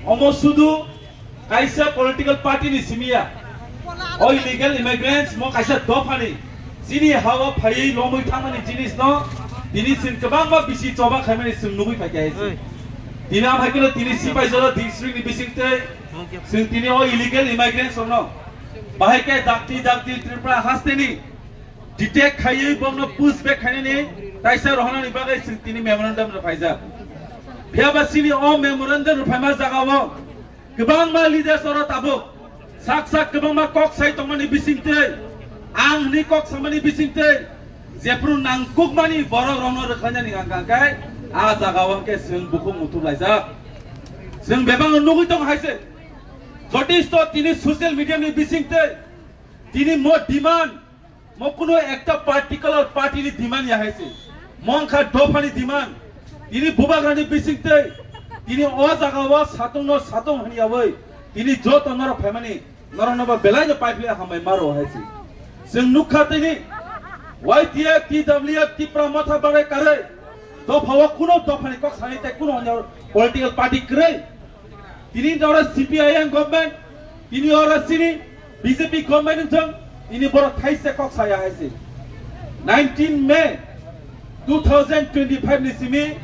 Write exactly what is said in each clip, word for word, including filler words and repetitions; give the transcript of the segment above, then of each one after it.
Omo sudu kaisa political party ni simi ya. O illegal immigrants mo kaisa dophani chini hawa phaiwi lomwi thangmani jinis no tini sin kwbangma bisi choba khaimani chwng nugwi phaikha hai se. Tini amhai khe tini Sipaijala district ni bising tei chwng tini o illegal immigrants no bahai khe dakti dakti Tripura hasteni detect khaiwi bono push back khainani taisa rohonani bagwi chwng tini memorandum rwphaijak. Phiyaba chini o memorandum rwphaima jagao kwbangma leaders oro tabuk sak sak kwbangma kok sai tongmani bisingtwi, ang hwnwi kok samani bisingtwi jephru nangkukmani borok rokno rwkhainani ang kha khe a jagao hwnkhe chwng bukhuk muthublaijak. Chwng bebak nugwi tongo hai se. Jotisto tini social media ni bisingtwi tini mo demand, mo kuno ekta particular party ni demand ya hai se. Mo wngkha dophani demand. Tini bubagrani bisingtwi tini o jagao satungno satung hwnyawi tini joto norok phaimani norokno bo belaino paiphlai hambai maro hai se. Chwng nukha tini Y T F, T W F, Tipra Motha barai karwi dophao kuno dophani kok sanai tei kuno hwnjao political party kwrwi. Tini oro C P I M government, tini oro chini B J P government wngthang, tini borok thaisa kok saya hai se. Nineteen May two thousand twenty-five ni simi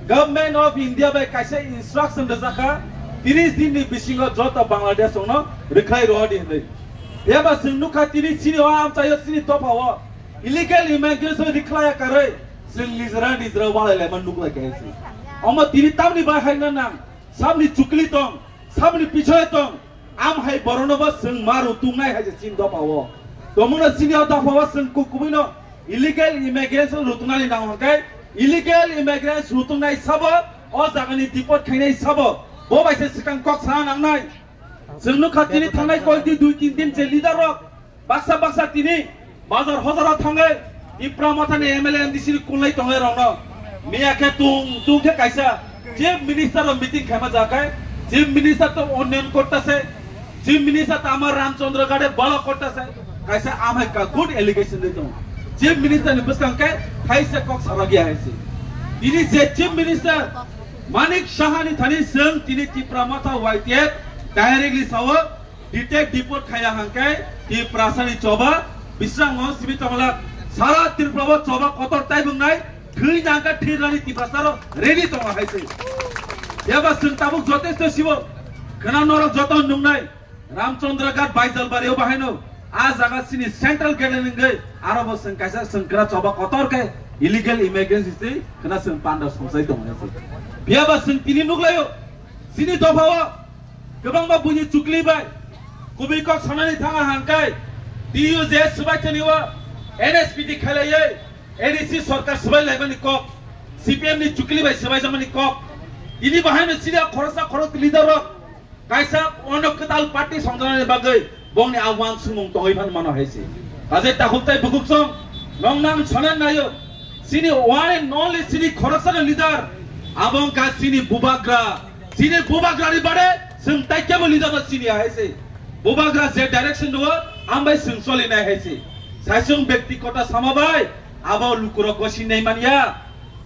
Government of India bai kaisa instruction rwjakha, tris din ni bisingo joto Bangladesh rokno rwkhlai rw di hwnwi. Phiya ba chwng nukha tini chini o amchaio chini dophao illegal immigration rwkhlai karwi chwng nijra nijra walai laima nuklai kha hai se. Omo tini tamni bai hai na nang? Sabni chukli tong, sabni pichoi tong, am hai borono bo chwng ma rutungnai hai se chini dophao. Tomungno chini o dophao chwng kuk kubuino illegal immigrants rutungnani nango hwnkhe, illegal immigrants rutungnai sabo, o jagani deport khainai sabo, bo bai se swkang kok sana nangnai. Chwng nukha tini thangnai koyekdi dui tin din je leader rok, baksa baksa tini bazar hozaro thangwi Tipra Mothani M L A M D C ni kunlai tongnai rokno. Miya khe tung tung khe kaisa Chief Minister rok meeting khaima jakai, Chief Minister to onnoyon korta se, Chief Minister to amar Ramchandra Gade bala korta se, kaisa amhai ka good allegation de tongo. Chief Minister ni bwskang khe thaisa kok sarak ya hai se. Tini je Chief Minister Manik Saha ni thani chwng tini Tipra Motha Y T F directly sao, detect deport khaya hangkai Tiprasani choba bisrango simi tongla sara Tripura o choba kotor tai bungnai thwi nangka thirani Tiprasaro ready tongo hai se. Yaba chwng tabuk jotesto sibo khna norok joto nungnai Ramchandra Ghat Baijalbari o bahaino a jaga sini central gate nungwi aro bo chwng kaisa chwng kra choba kotor khe illegal immigrants twi khna chwng panda songchai tongo hai se. Yaba chwng tini nuglaio chini dophao kwbangma buini chukli bai kubui kok sanani thanga hangkai T U J swbai thani o N S P T khailaiwi A D C sorkar swbai laimani kok, C P M ni chukli bai swbai jamani kok. Tini bahaino chini khoroksa khorok leader rok kaisa ono kwtal party songjanani bagwi bongni a uansukmung tongwi phan mano hai se. Kaje takhuk tai bukhuk song nong nang sonan nayo. Chini one and only chini khoroksano leader, abo wngkha chini bubagra. Chini bubagrani bade chwng taikebo leader no chini hai se. Bubagra je direction rwo, ambai chwng choli nai hai se. Saisung bekti kota sama bai, abo lukurok gosi nai manya.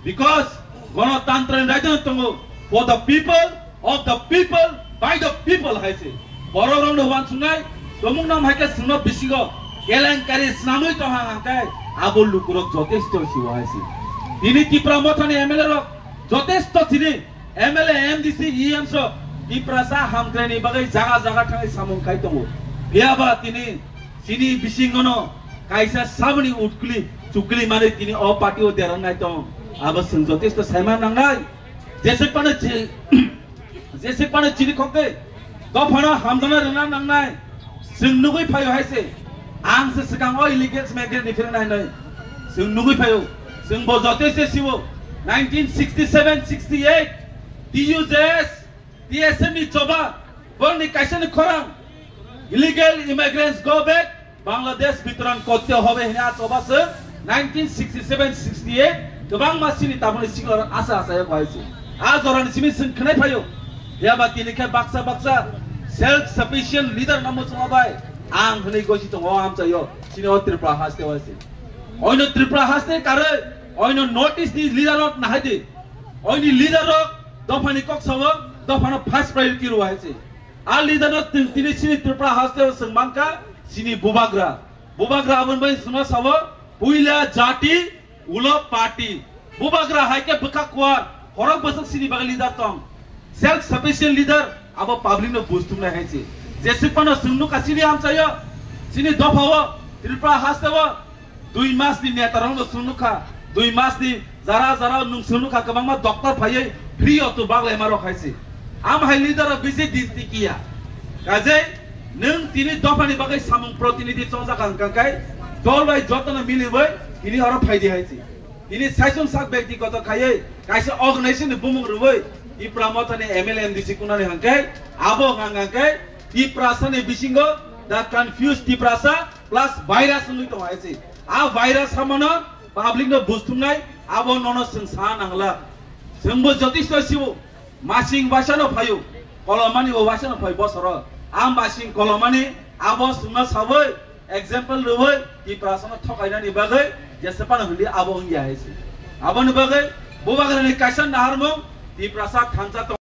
Because Ganatantra ni raida tongo for the people, of the people, by the people hai se. Borok rok no wansuknai, tomung nam hai khe chwngno bisingo kelenkari snamwi tongha hangkai abo lukurok jotesto siwo hai se. Tini Tipra Mothani M L A rok jotesto chini M L A, M D C, E M rok Tiprasa hamkraini bagwi jaga jaga thangwi samung khai tongo. Phiyaba tini chini bisingono kaisa saboni utkuli chukli manwi tini o party o derang nai tong. Abo chwng jotesto saima nangnai. Jeswk pano chi-, jeswk pano chini khokde dophano hamjana rwna nangnai. Chwng nugwi phaio hai se. Ang se swkang o illegal migrant ni phirnai hinwi. Chwng nugwi phaio. Chwng bo joto se siwo. Nineteen sixty-seven sixty-eight T U J S, T S M ni choba, borni kaisa ni khorang. Illegal immigrants go back. Bangladesh bitoron korte hobe hini a choba se nineteen sixty-seven sixty-eight kwbangma chini tabukni sikla asa asa ya bai se. A jorani simi chwng khwnai phaio. Yaba tini khe baksa baksa self sufficient leader no muchungo bai. Ang hwnwi gosi tongo amchaio. Chini o Tripura haste bai se. Oino Tripura haste kare, oino North East ni leader rok nahai di. Oini leader rok dophani kok sawo, Dophano first priority rw hai se. A leader no tin-, tini sini Tripura haste o sengmangka sini bubagra. Bubagra abon bai suna sabo puila jati ulo party. Bubagra hai ke bwkha kuar horok bwswk sini bagwi leader tong. Self sufficient leader abo public no bustumnai hai se. Jesuk pano sungnu ka sini amchayo sini dopha o Tripura haste o Dui mas ni neta rok no sunu kha, dui mas ni jara jara nung sunu kha, kwbangma doctor phaiwi free o to baglai ma rok hai se. Am hai leader rok bisi din tikiya. Kajai nung tini dopha ni bagwi samung protinidhi chongjak ang kangkai, dol bai joto no miliwi tini oro phaidi hai se. Tini saichung sak bekti koto khaiwi kaisa organization ni bumung rwi Tipra Motha ni M L A M D C kunani hangkai abo hang hangkai Tiprasa ni bisingo the confused Tiprasa plus virus wngwi tongo hai se. A virus hamano public no bustungnai abo nono chwng sa nangla. Chwngbo jotisto sibo masing wasano phaio, kolomani bo wasano phai bosoro. A masing kolomani abo chwngno sawi example rwi Tiprasano thokainani bagwi jesa pano hwndi abo wngya hai se. Aboni bagwi bubagrani kaisa naharmung Tiprasa thansa tong.